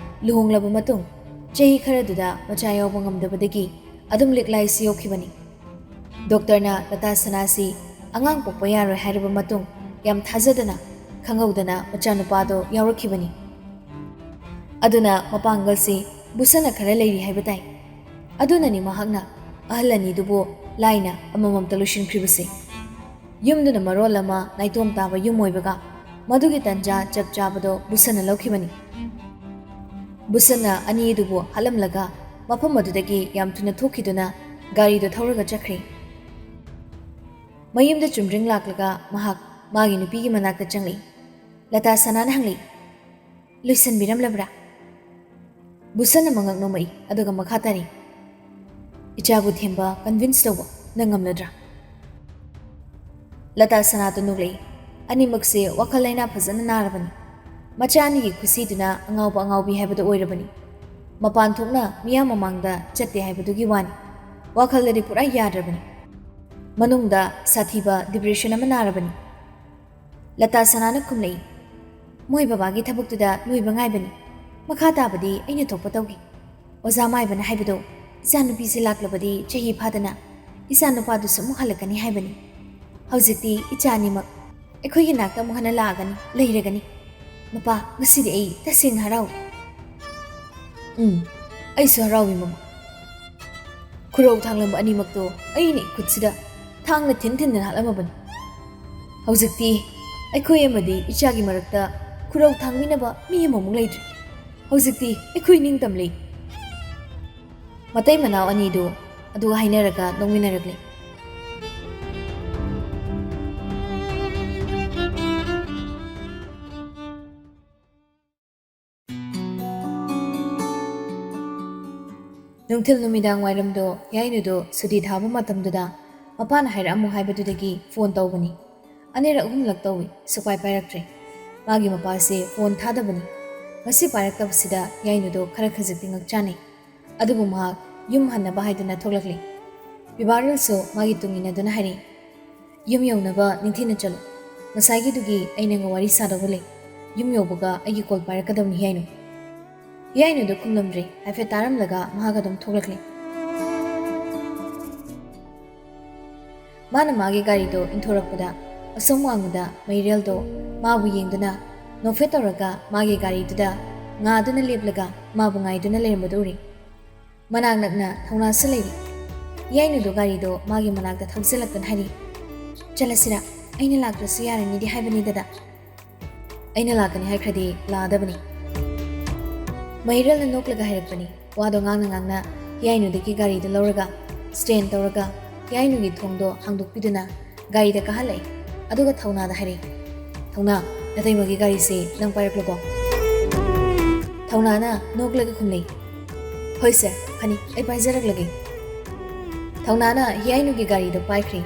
ꯂꯨꯍꯣꯡꯂꯕ ꯃꯇꯨꯡ ꯆꯍꯤ ꯈꯔꯗꯨꯗ ꯃꯆꯥ ꯌꯥꯎꯕ ꯉꯝꯗꯕꯗꯒꯤ ꯑꯗꯨꯝ ꯂꯤꯛꯂꯥꯏꯁꯤ ꯌꯣꯛꯈꯤꯕꯅꯤ꯫ ꯗꯣꯛꯇꯔꯅ ꯂꯇꯥ ꯁꯅꯥꯁꯤ ꯑꯉꯥꯡ ꯄꯣꯛꯄ ꯌꯥꯔꯣꯏ ꯍꯥꯏꯔꯕ ꯃꯇꯨꯡ ꯌꯥꯝ ꯊꯥꯖꯗꯅ ꯈꯪꯍꯧꯗꯅ ꯃꯆꯥꯅꯨꯄꯥꯗꯣ ꯌꯥꯎꯔꯛꯈꯤꯕꯅꯤ꯫ ꯑꯗꯨꯅ ꯃꯄꯥꯡꯒꯜꯁꯤ ꯕꯨꯁꯟꯅ ꯈꯔ ꯂꯩꯔꯤ ꯍꯥꯏꯕ ꯇꯥꯏ꯫ ꯑꯗꯨꯅꯅꯤ ꯃꯍꯥꯛꯅ ꯑꯍꯜ ꯑꯅꯤꯗꯨꯕꯨ ꯂꯥꯏꯅ ꯑꯃꯃꯝꯇ ꯂꯣꯏꯁꯤꯟꯈ꯭ꯔꯤꯕꯁꯦ꯫ ꯌꯨꯝꯗꯨꯅ ꯃꯔꯣꯜ ꯑꯃ ꯅꯥꯏꯇꯣꯝ ꯇꯥꯕ ꯌꯨꯝ ꯑꯣꯏꯕꯒ ꯃꯗꯨꯒꯤ ꯇꯟꯖꯥ ꯆꯞ ꯆꯥꯕꯗꯣ ꯕꯨꯁꯟꯅ ꯂꯧꯈꯤꯕꯅꯤ꯫ ꯕꯨꯁꯟꯅ ꯑꯅꯤ ꯑꯗꯨꯕꯨ ꯍꯥꯠꯂꯝꯂꯒ ꯃꯐꯝ ꯑꯗꯨꯗꯒꯤ ꯌꯥꯝ ꯊꯨꯅ ꯊꯣꯛꯈꯤꯗꯨꯅ ꯒꯥꯔꯤꯗꯨ ꯊꯧꯔꯒ ꯆꯠꯈ꯭ꯔꯦ꯫ ꯃꯌꯨꯝꯗ ꯆꯨꯝꯗ꯭ꯔꯤꯡ ꯂꯥꯛꯂꯒ ꯃꯍꯥꯛ ꯃꯥꯒꯤ ꯅꯨꯄꯤꯒꯤ ꯃꯅꯥꯛꯇ ꯆꯪꯂꯛꯏ꯫ ꯂꯇꯥ ꯁꯅꯥꯅ ꯍꯪꯂꯛꯏ, "ꯂꯣꯏꯁꯤꯟꯕꯤꯔꯝꯂꯕ꯭ꯔꯥ?" ꯕꯨꯁꯟꯅ ꯃꯉꯛ ꯅꯣꯝꯃꯛꯏ, ꯑꯗꯨꯒ ꯃꯈꯥ ꯇꯥꯔꯤ, "ꯏꯆꯥꯕꯨ ꯊꯦꯝꯕ, ꯀꯟꯚꯤꯟꯁ ꯇꯧꯕ ꯅꯪ ꯉꯝꯂꯗ꯭ꯔꯥ?" ꯂꯇꯥ ꯁꯅꯥꯗꯨ ꯅꯣꯛꯂꯛꯏ꯫ ꯑꯅꯤꯃꯛꯁꯦ ꯋꯥꯈꯜ ꯂꯥꯏꯅꯥ ꯐꯖꯅ ꯅꯥꯔꯕꯅꯤ꯫ ꯃꯆꯥ ꯑꯅꯤꯒꯤ ꯈꯨꯁꯤꯗꯨꯅ ꯑꯉꯥꯎꯕ ꯑꯉꯥꯎꯕꯤ ꯍꯥꯏꯕꯗꯨ ꯑꯣꯏꯔꯕꯅꯤ꯫ ꯃꯄꯥꯟ ꯊꯣꯛꯅ ꯃꯤꯌꯥꯝ ꯃꯃꯥꯡꯗ ꯆꯠꯇꯦ ꯍꯥꯏꯕꯗꯨꯒꯤ ꯋꯥꯅꯤ꯫ ꯋꯥꯈꯜꯗꯗꯤ ꯄꯨꯔꯥ ꯌꯥꯗ꯭ꯔꯕꯅꯤ꯫ ꯃꯅꯨꯡꯗ ꯁꯥꯊꯤꯕ ꯗꯤꯄ꯭ꯔꯦꯁꯟ ꯑꯃ ꯅꯥꯔꯕꯅꯤ꯫ ꯂꯇꯥ ꯁꯅꯥꯅ ꯈꯨꯝꯂꯛꯏ, "ꯃꯣꯏ ꯕꯕꯥꯒꯤ ꯊꯕꯛꯇꯨꯗ ꯂꯣꯏꯕ ꯉꯥꯏꯕꯅꯤ꯫ ꯃꯈꯥ ꯇꯥꯕꯗꯤ ꯑꯩꯅ ꯊꯣꯛꯄ ꯇꯧꯒꯦ꯫ ꯑꯣꯖꯥ ꯃꯥꯏꯕꯅ ꯍꯥꯏꯕꯗꯣ, ꯏꯆꯥꯅꯨꯄꯤꯁꯦ ꯂꯥꯛꯂꯕꯗꯤ ꯆꯍꯤ ꯐꯥꯗꯅ ꯏꯆꯥꯅꯨꯄꯥꯗꯨꯁꯨ ꯑꯃꯨꯛ ꯍꯜꯂꯛꯀꯅꯤ ꯍꯥꯏꯕꯅꯤ꯫ ꯍꯧꯖꯤꯛꯇꯤ ꯏꯆꯥ ꯑꯅꯤꯃꯛ ꯑꯩꯈꯣꯏꯒꯤ ꯅꯥꯛꯇ ꯑꯃꯨꯛ ꯍꯟꯅ ꯂꯥꯛꯑꯒꯅꯤ, ꯂꯩꯔꯒꯅꯤ꯫ ꯃꯄꯥ, ꯉꯁꯤꯗꯤ ꯑꯩ ꯇꯁꯦꯡꯅ ꯍꯔꯥꯎꯏ꯫" "ꯎꯝ, ꯑꯩꯁꯨ ꯍꯔꯥꯎꯏ, ꯃꯃꯥ꯫ ꯈꯨꯔꯧ ꯊꯥꯡꯂꯝꯕ ꯑꯅꯤꯃꯛꯇꯣ ꯑꯩꯅ ꯏꯈꯨꯠꯁꯤꯗ ꯊꯥꯡꯅ ꯊꯤꯟ ꯊꯤꯟꯗꯅ ꯍꯥꯠꯂꯝꯃꯕꯅꯤ꯫ ꯍꯧꯖꯤꯛꯇꯤ ꯑꯩꯈꯣꯏ ꯑꯃꯗꯤ ꯏꯆꯥꯒꯤ ꯃꯔꯛꯇ ꯈꯨꯔꯧ ꯊꯥꯡꯕꯤꯅꯕ ꯃꯤ ꯑꯃꯃꯨꯛ ꯂꯩꯇ꯭ꯔꯦ꯫ ꯍꯧꯖꯤꯛꯇꯤ ꯑꯩꯈꯣꯏ ꯅꯤꯡꯇꯝꯂꯦ꯫" ꯃꯇꯩ ꯃꯅꯥꯎ ꯑꯅꯤꯗꯨ ꯑꯗꯨ ꯍꯥꯏꯅꯔꯒ ꯅꯣꯛꯃꯤꯟꯅꯔꯛꯂꯦ꯫ ꯅꯨꯡꯊꯤꯜ ꯅꯨꯃꯤꯗꯥꯡ ꯋꯥꯏꯔꯝꯗꯣ ꯌꯥꯏꯅꯨꯗꯣ ꯁꯨꯇꯤ ꯊꯥꯕ ꯃꯇꯝꯗꯨꯗ ꯃꯄꯥꯅ ꯍꯥꯏꯔꯛꯑꯝꯃꯨ ꯍꯥꯏꯕꯗꯨꯗꯒꯤ ꯐꯣꯟ ꯇꯧꯕꯅꯤ꯫ ꯑꯅꯤꯔꯛ ꯑꯍꯨꯝꯂꯛ ꯇꯧꯏ, ꯁꯨꯛꯄꯥꯏ ꯄꯥꯏꯔꯛꯇ꯭ꯔꯦ꯫ ꯃꯥꯒꯤ ꯃꯄꯥꯁꯦ ꯐꯣꯟ ꯊꯥꯗꯕꯅꯤ꯫ ꯉꯁꯤ ꯄꯥꯏꯔꯛꯇꯕꯁꯤꯗ ꯍꯤꯌꯥꯏꯅꯨꯗꯣ ꯈꯔ ꯈꯖꯤꯛꯇꯤ ꯉꯛꯆꯥꯅꯩ꯫ ꯑꯗꯨꯕꯨ ꯃꯍꯥꯛ ꯌꯨꯝ ꯍꯟꯅꯕ ꯍꯥꯏꯗꯨꯅ ꯊꯣꯛꯂꯛꯂꯤ꯫ ꯕꯤꯕꯥꯔꯤꯜꯁꯨ ꯃꯥꯒꯤ ꯇꯨꯡ ꯏꯟꯅꯗꯨꯅ ꯍꯥꯏꯔꯛꯏ, "ꯌꯨꯝ ꯌꯧꯅꯕ ꯅꯤꯡꯊꯤꯅ ꯆꯠꯂꯨ꯫ ꯉꯁꯥꯏꯒꯤꯗꯨꯒꯤ ꯑꯩ ꯅꯪꯒ ꯋꯥꯔꯤ ꯁꯥꯗꯧꯕ ꯂꯩ꯫ ꯌꯨꯝ ꯌꯧꯕꯒ ꯑꯩꯒꯤ ꯀꯣꯜ ꯄꯥꯏꯔꯛꯀꯗꯕꯅꯤ ꯍꯤꯌꯥꯏꯅꯨ꯫" ꯍꯤꯌꯥꯏꯅꯨꯗꯣ ꯈꯨꯝꯂꯝꯗ꯭ꯔꯦ꯫ ꯍꯥꯏꯐꯦꯠ ꯇꯥꯔꯝꯂꯒ ꯃꯍꯥꯛ ꯑꯗꯨꯝ ꯊꯣꯛꯂꯛꯂꯦ꯫ ꯃꯥꯅ ꯃꯥꯒꯤ ꯒꯥꯔꯤꯗꯣ ꯏꯟꯊꯣꯔꯛꯄꯗ ꯑꯁꯣꯝ ꯋꯥꯡꯃꯗ ꯃꯩꯔꯦꯜꯗꯣ ꯃꯥꯕꯨ ꯌꯦꯡꯗꯨꯅ ꯅꯣꯛꯐꯦꯠ ꯇꯧꯔꯒ ꯃꯥꯒꯤ ꯒꯥꯔꯤꯗꯨꯗ ꯉꯥꯗꯨꯅ ꯂꯦꯞꯂꯒ ꯃꯥꯕꯨ ꯉꯥꯏꯗꯨꯅ ꯂꯩꯔꯝꯕꯗꯨ ꯎꯔꯦ꯫ ꯃꯅꯥꯛ ꯅꯛꯅ ꯊꯧꯅꯥꯁꯨ ꯂꯩꯔꯤ꯫ ꯍꯤꯌꯥꯏꯅꯨꯗꯣ ꯒꯥꯔꯤꯗꯣ ꯃꯥꯒꯤ ꯃꯅꯥꯛꯇ ꯊꯧꯖꯤꯜꯂꯛꯇꯨꯅ ꯍꯥꯏꯔꯤ, "ꯆꯠꯂꯁꯤꯔꯥ? ꯑꯩꯅ ꯂꯥꯛꯇ꯭ꯔꯁꯨ ꯌꯥꯔꯅꯤꯗꯤ ꯍꯥꯏꯕꯅꯤ ꯗꯗꯥ꯫ ꯑꯩꯅ ꯂꯥꯛꯀꯅꯤ ꯍꯥꯏꯈ꯭ꯔꯗꯤ ꯂꯥꯛꯑꯗꯕꯅꯤ꯫" ꯃꯩꯔꯦꯜꯅ ꯅꯣꯛꯂꯒ ꯍꯥꯏꯔꯛꯄꯅꯤ꯫ ꯋꯥꯗꯣ ꯉꯥꯡꯅ ꯉꯥꯡꯅ ꯍꯤꯌꯥꯏꯅꯨꯗꯒꯤ ꯒꯥꯔꯤꯗꯨ ꯂꯧꯔꯒ ꯁ꯭ꯇꯦꯟ ꯇꯧꯔꯒ ꯍꯤꯌꯥꯏꯅꯨꯒꯤ ꯊꯣꯡꯗꯣ ꯍꯥꯡꯗꯣꯛꯄꯤꯗꯨꯅ ꯒꯥꯔꯤꯗ ꯀꯥꯍꯜꯂꯛꯏ꯫ ꯑꯗꯨꯒ ꯊꯧꯅꯥꯗ ꯍꯥꯏꯔꯛꯏ, "ꯊꯧꯅꯥ, ꯅꯇꯩꯃꯒꯤ ꯒꯥꯔꯤꯁꯦ ꯅꯪ ꯄꯥꯏꯔꯛꯂꯣꯀꯣ꯫" ꯊꯧꯅꯥꯅ ꯅꯣꯛꯂꯒ ꯈꯨꯝꯂꯩ, "ꯍꯣꯏ ꯁꯔ, ꯐꯅꯤ, ꯑꯩ ꯄꯥꯏꯖꯔꯛꯂꯒꯦ꯫" ꯊꯧꯅꯥꯅ ꯍꯤꯌꯥꯏꯅꯨꯒꯤ ꯒꯥꯔꯤꯗꯣ ꯄꯥꯏꯈ꯭ꯔꯦ꯫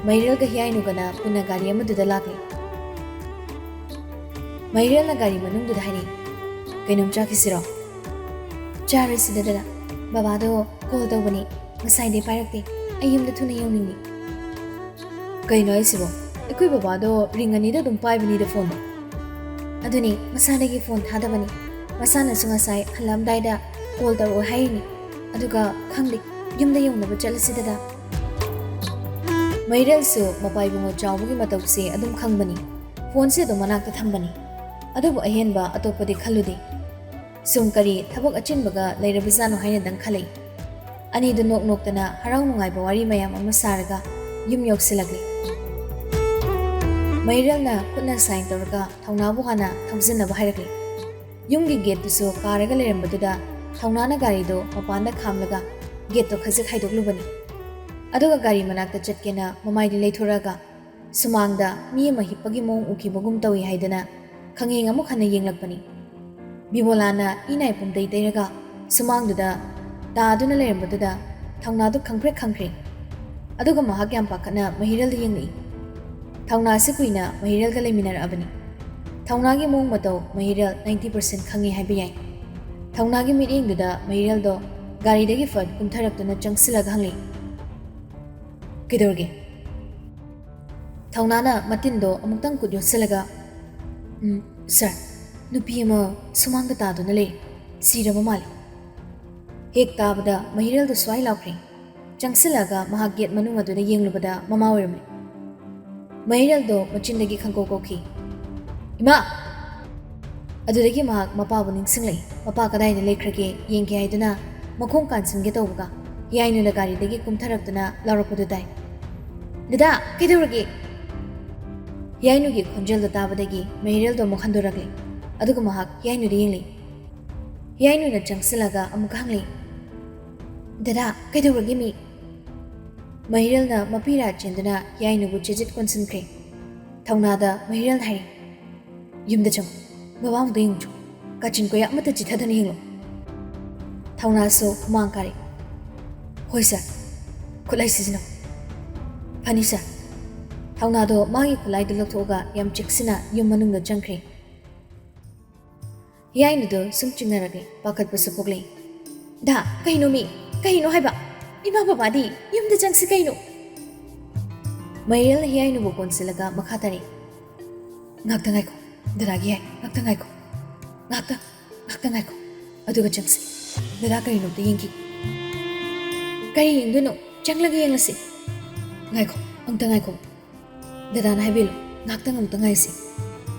ꯃꯩꯔꯦꯜꯒ ꯍꯤꯌꯥꯏꯅꯨꯒꯅ ꯄꯨꯟꯅ ꯒꯥꯔꯤ ꯑꯃꯗꯨꯗ ꯂꯥꯛꯂꯦ꯫ ꯃꯩꯔꯦꯜꯅ ꯒꯥꯔꯤ ꯃꯅꯨꯡꯗꯨꯗ ꯍꯥꯏꯔꯛꯏ, "ꯀꯩꯅꯣꯝ ꯆꯥꯈꯤꯁꯤꯔꯣ?" "ꯆꯥꯔꯣꯏꯁꯤꯗ ꯗꯗꯥ, ꯕꯕꯥꯗꯣ ꯀꯣꯜ ꯇꯧꯕꯅꯤ, ꯉꯁꯥꯏꯗꯩ ꯄꯥꯏꯔꯛꯇꯦ꯫ ꯑꯩ ꯌꯨꯝꯗ ꯊꯨꯅ ꯌꯧꯅꯤꯡꯉꯤ꯫" "ꯀꯩꯅꯣ ꯍꯥꯏꯁꯤꯕꯣ? ꯑꯩꯈꯣꯏ ꯕꯕꯥꯗꯣ ꯔꯤꯡ ꯑꯅꯤꯗ ꯑꯗꯨꯝ ꯄꯥꯏꯕꯅꯤꯗ ꯐꯣꯟꯗꯣ꯫" "ꯑꯗꯨꯅꯤ, ꯃꯁꯥꯗꯒꯤ ꯐꯣꯟ ꯊꯥꯗꯕꯅꯤ꯫ ꯃꯁꯥꯅꯁꯨ ꯉꯁꯥꯏ ꯍꯜꯂꯛꯑꯝꯗꯥꯏꯗ ꯀꯣꯜ ꯇꯧꯔꯛꯑꯣ ꯍꯥꯏꯔꯤꯅꯤ꯫ ꯑꯗꯨꯒ ꯈꯪꯗꯦ, ꯌꯨꯝꯗ ꯌꯧꯅꯕ ꯆꯠꯂꯁꯤ ꯗꯗꯥ꯫" ꯃꯩꯔꯦꯜꯁꯨ ꯃꯄꯥ ꯏꯕꯨꯡꯉꯣ ꯆꯥꯎꯕꯒꯤ ꯃꯇꯧꯁꯦ ꯑꯗꯨꯝ ꯈꯪꯕꯅꯤ꯫ ꯐꯣꯟꯁꯦ ꯑꯗꯨꯝ ꯃꯅꯥꯛꯇ ꯊꯝꯕꯅꯤ꯫ ꯑꯗꯨꯕꯨ ꯑꯍꯦꯟꯕ ꯑꯇꯣꯞꯄꯗꯤ ꯈꯜꯂꯨꯗꯦ꯫ ꯁꯨꯝ ꯀꯔꯤ ꯊꯕꯛ ꯑꯆꯤꯟꯕꯒ ꯂꯩꯔꯕꯖꯥꯠꯅꯣ ꯍꯥꯏꯅꯗꯪ ꯈꯜꯂꯛꯏ꯫ ꯑꯅꯤꯗꯨ ꯅꯣꯛ ꯅꯣꯛꯇꯅ ꯍꯔꯥꯎ ꯅꯨꯡꯉꯥꯏꯕ ꯋꯥꯔꯤ ꯃꯌꯥꯝ ꯑꯃ ꯁꯥꯔꯒ ꯌꯨꯝ ꯌꯧꯁꯤꯜꯂꯛꯂꯤ꯫ ꯃꯩꯔꯦꯜꯅ ꯈꯨꯠꯅ ꯁꯥꯏꯟ ꯇꯧꯔꯒ ꯊꯧꯅꯥꯕꯨ ꯍꯥꯟꯅ ꯊꯧꯖꯤꯟꯅꯕ ꯍꯥꯏꯔꯛꯂꯤ꯫ ꯌꯨꯝꯒꯤ ꯒꯦꯠꯇꯨꯁꯨ ꯀꯥꯔꯒ ꯂꯩꯔꯝꯕꯗꯨꯗ ꯊꯧꯅꯥꯅ ꯒꯥꯔꯤꯗꯣ ꯃꯄꯥꯟꯗ ꯈꯥꯝꯂꯒ ꯒꯦꯠꯇꯣ ꯈꯖꯤꯛ ꯍꯥꯏꯗꯣꯛꯂꯨꯕꯅꯤ꯫ ꯑꯗꯨꯒ ꯒꯥꯔꯤ ꯃꯅꯥꯛꯇ ꯆꯠꯀꯦꯅ ꯃꯃꯥꯏꯗꯨ ꯂꯩꯊꯣꯔꯛꯑꯒ ꯁꯨꯃꯥꯡꯗ ꯃꯤ ꯑꯃ ꯍꯤꯞꯄꯒꯤ ꯃꯑꯣꯡ ꯎꯈꯤꯕꯒꯨꯝ ꯇꯧꯏ ꯍꯥꯏꯗꯨꯅ ꯈꯪꯌꯦꯡ ꯑꯃꯨꯛ ꯍꯟꯅ ꯌꯦꯡꯂꯛꯄꯅꯤ꯫ ꯕꯤꯃꯣꯂꯥꯅ ꯏꯅꯥꯏ ꯄꯨꯝꯗꯩ ꯇꯩꯔꯒ ꯁꯨꯃꯥꯡꯗꯨꯗ ꯇꯥꯗꯨꯅ ꯂꯩꯔꯝꯕꯗꯨꯗ ꯊꯧꯅꯥꯗꯨ ꯈꯪꯄ꯭ꯔꯦꯛ ꯈꯪꯈ꯭ꯔꯦ꯫ ꯑꯗꯨꯒ ꯃꯍꯥꯛ ꯌꯥꯝ ꯄꯥꯈꯠꯅ ꯃꯍꯤꯔꯦꯜꯗ ꯌꯦꯡꯂꯛꯏ꯫ ꯊꯧꯅꯥꯁꯤ ꯀꯨꯏꯅ ꯃꯍꯤꯔꯦꯜꯒ ꯂꯩꯃꯤꯟꯅꯔꯛꯑꯕꯅꯤ꯫ ꯊꯧꯅꯥꯒꯤ ꯃꯑꯣꯡ ꯃꯇꯧ ꯃꯍꯤꯔꯦꯜ ninety percent ꯈꯪꯉꯤ ꯍꯥꯏꯕ ꯌꯥꯏ꯫ ꯊꯧꯅꯥꯒꯤ ꯃꯤꯠꯌꯦꯡꯗꯨꯗ ꯃꯍꯤꯔꯦꯜꯗꯣ ꯒꯥꯔꯤꯗꯒꯤ ꯐꯠ ꯀꯨꯝꯊꯔꯛꯇꯨꯅ ꯆꯪꯁꯤꯜꯂꯒ ꯍꯪꯂꯛꯏ, "ꯀꯩꯗꯧꯔꯒꯦ?" ꯊꯧꯅꯥꯅ ꯃꯇꯤꯟꯗꯣ ꯑꯃꯨꯛꯇꯪ ꯈꯨꯠ ꯌꯣꯠꯁꯤꯜꯂꯒ, "ꯎꯝ, ꯁꯥꯔ, ꯅꯨꯄꯤ ꯑꯃ ꯁꯨꯃꯥꯡꯗ ꯇꯥꯗꯨꯅ ꯂꯩ꯫ ꯁꯤꯔꯕ ꯃꯥꯜꯂꯤ꯫" ꯍꯦꯛ ꯇꯥꯕꯗ ꯃꯍꯤꯔꯦꯜꯗꯣ ꯁ꯭ꯋꯥꯏ ꯂꯥꯎꯈ꯭ꯔꯦ꯫ ꯆꯪꯁꯤꯜꯂꯒ ꯃꯍꯥꯛ ꯒꯦꯠ ꯃꯅꯨꯡ ꯑꯗꯨꯗ ꯌꯦꯡꯂꯨꯕꯗ ꯃꯃꯥ ꯑꯣꯏꯔꯝꯃꯤ꯫ ꯃꯍꯤꯔꯦꯜꯗꯣ ꯃꯆꯤꯟꯗꯒꯤ ꯈꯪꯀꯧ ꯀꯧꯈꯤ, "ꯏꯃꯥ!" ꯑꯗꯨꯗꯒꯤ ꯃꯍꯥꯛ ꯃꯄꯥꯕꯨ ꯅꯤꯡꯁꯤꯡꯂꯛꯏ꯫ ꯃꯄꯥ ꯀꯗꯥꯏꯗ ꯂꯩꯈ꯭ꯔꯒꯦ ꯌꯦꯡꯒꯦ ꯍꯥꯏꯗꯨꯅ ꯃꯈꯣꯡ ꯀꯥꯟꯁꯤꯟꯒꯦ ꯇꯧꯕꯒ ꯍꯤꯌꯥꯏꯅꯨꯅ ꯒꯥꯔꯤꯗꯒꯤ ꯀꯨꯝꯊꯔꯛꯇꯨꯅ ꯂꯥꯎꯔꯛꯄꯗꯨ ꯇꯥꯏ, "ꯗꯗꯥ, ꯀꯩꯗꯧꯔꯒꯦ?" ꯍꯤꯌꯥꯏꯅꯨꯒꯤ ꯈꯣꯟꯖꯦꯜꯗꯣ ꯇꯥꯕꯗꯒꯤ ꯃꯍꯤꯔꯦꯜꯗꯣ ꯑꯃꯨꯛ ꯍꯟꯗꯣꯔꯛꯂꯦ꯫ ꯑꯗꯨꯒ ꯃꯍꯥꯛ ꯍꯤꯌꯥꯏꯅꯨꯗ ꯌꯦꯡꯂꯤ꯫ ꯍꯤꯌꯥꯏꯅꯨꯅ ꯆꯪꯁꯤꯜꯂꯒ ꯑꯃꯨꯛꯀ ꯍꯪꯂꯤ, "ꯗꯗꯥ, ꯀꯩꯗꯧꯔꯒꯦ ꯃꯤ?" ꯃꯍꯤꯔꯦꯜꯅ ꯃꯄꯤꯔꯥ ꯆꯦꯟꯗꯨꯅ ꯍꯤꯌꯥꯏꯅꯨꯕꯨ ꯆꯦꯖꯤꯠ ꯀꯣꯟꯁꯤꯟꯈ꯭ꯔꯦ꯫ ꯊꯧꯅꯥꯗ ꯃꯍꯤꯔꯦꯜꯅ ꯍꯥꯏꯔꯤ, "ꯌꯨꯝꯗ ꯆꯪꯉꯨ꯫ ꯕꯕꯥ ꯑꯃꯨꯛꯇ ꯌꯦꯡꯉꯨꯆꯣ꯫ ꯀꯥꯆꯤꯟ ꯀꯣꯌꯥ ꯑꯃꯠꯇ ꯆꯤꯊꯗꯅ ꯌꯦꯡꯂꯣ꯫" ꯊꯧꯅꯥꯁꯨ ꯍꯨꯃꯥꯡ ꯀꯥꯔꯦ꯫ "ꯍꯣꯏ ꯁꯥꯔ꯫ ꯈꯨꯠꯂꯥꯏ ꯁꯤꯖꯤꯟꯅꯧ꯫" "ꯐꯅꯤ ꯁꯥꯔ꯫" ꯊꯧꯅꯥꯗꯣ ꯃꯥꯒꯤ ꯈꯨꯠꯂꯥꯏꯗꯨ ꯂꯧꯊꯣꯛꯑꯒ ꯌꯥꯝ ꯆꯦꯛꯁꯤꯟꯅ ꯌꯨꯝ ꯃꯅꯨꯡꯗ ꯆꯪꯈ꯭ꯔꯦ꯫ ꯍꯤꯌꯥꯏꯅꯨꯗꯣ ꯁꯨꯝ ꯆꯤꯡꯅꯔꯛꯂꯦ, ꯄꯥꯈꯠꯄꯁꯨ ꯄꯣꯛꯂꯦ꯫ "ꯗꯥ, ꯀꯩꯅꯣ ꯃꯤ? ꯀꯩꯅꯣ ꯍꯥꯏꯕ? ꯏꯃꯥ ꯕꯕꯥꯗꯤ? ꯌꯨꯝꯗ ꯆꯪꯁꯤ ꯀꯩꯅꯣ?" ꯃꯍꯤꯔꯦꯜꯅ ꯍꯤꯌꯥꯏꯅꯨꯕꯨ ꯀꯣꯟꯁꯤꯜꯂꯒ ꯃꯈꯥ ꯇꯥꯔꯛꯏ, "ꯉꯥꯛꯇ ꯉꯥꯏꯈꯣ, ꯗꯗꯥꯒꯤ ꯍꯥꯏ, ꯉꯥꯛꯇ ꯉꯥꯏꯈꯣ꯫ ꯉꯥꯛꯇ, ꯉꯥꯛꯇ ꯉꯥꯏꯈꯣ꯫ ꯑꯗꯨꯒ ꯆꯪꯁꯤ꯫ ꯗꯗꯥ ꯀꯔꯤꯅꯣ ꯑꯝꯇ ꯌꯦꯡꯈꯤ꯫" "ꯀꯔꯤ ꯌꯦꯡꯗꯣꯏꯅꯣ? ꯆꯪꯂꯒ ꯌꯦꯡꯂꯁꯤ꯫" "ꯉꯥꯏꯈꯣ, ꯑꯝꯇ ꯉꯥꯏꯈꯣ꯫ ꯗꯗꯥꯅ ꯍꯥꯏꯕꯤꯌꯨ, ꯉꯥꯛꯇꯪ ꯑꯃꯨꯛꯇ ꯉꯥꯏꯁꯤ꯫"